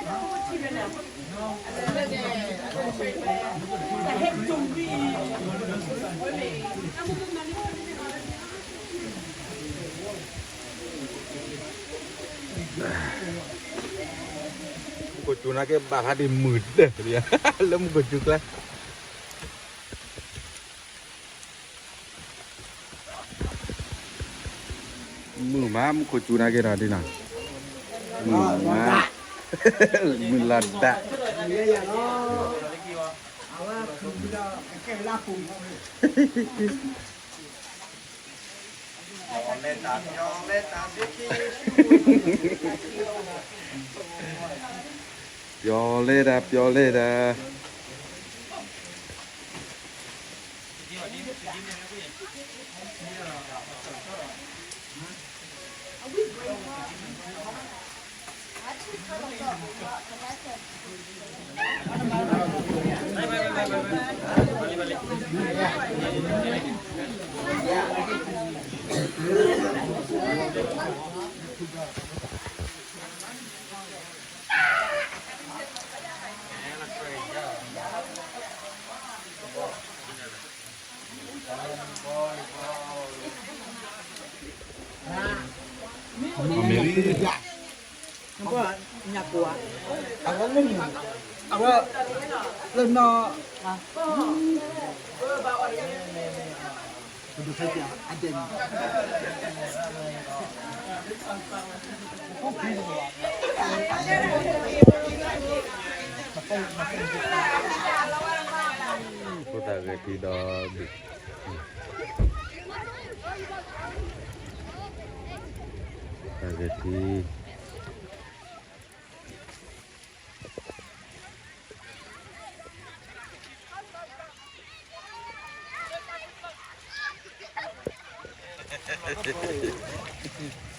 မူခိၣ်စူၤနာ်က့ ဘၣ်ဖးဒံးမုၢ်ဒၢးလံ, လၢမူခိၣ်စူၤကျါ မုၢ်မး မူခိၣ်စူၤနာ်က့ဒီးဒ်နီၤ, မုၢ်မး, မုၢ်လီၤဒၣ်. ပျီၤလဲၤတၢ် ပျီၤလဲၤတၢ်. ဖိသၣ်ဂဲၤထံဒီး တၢ်ဂဲၤထံ. ဟဲ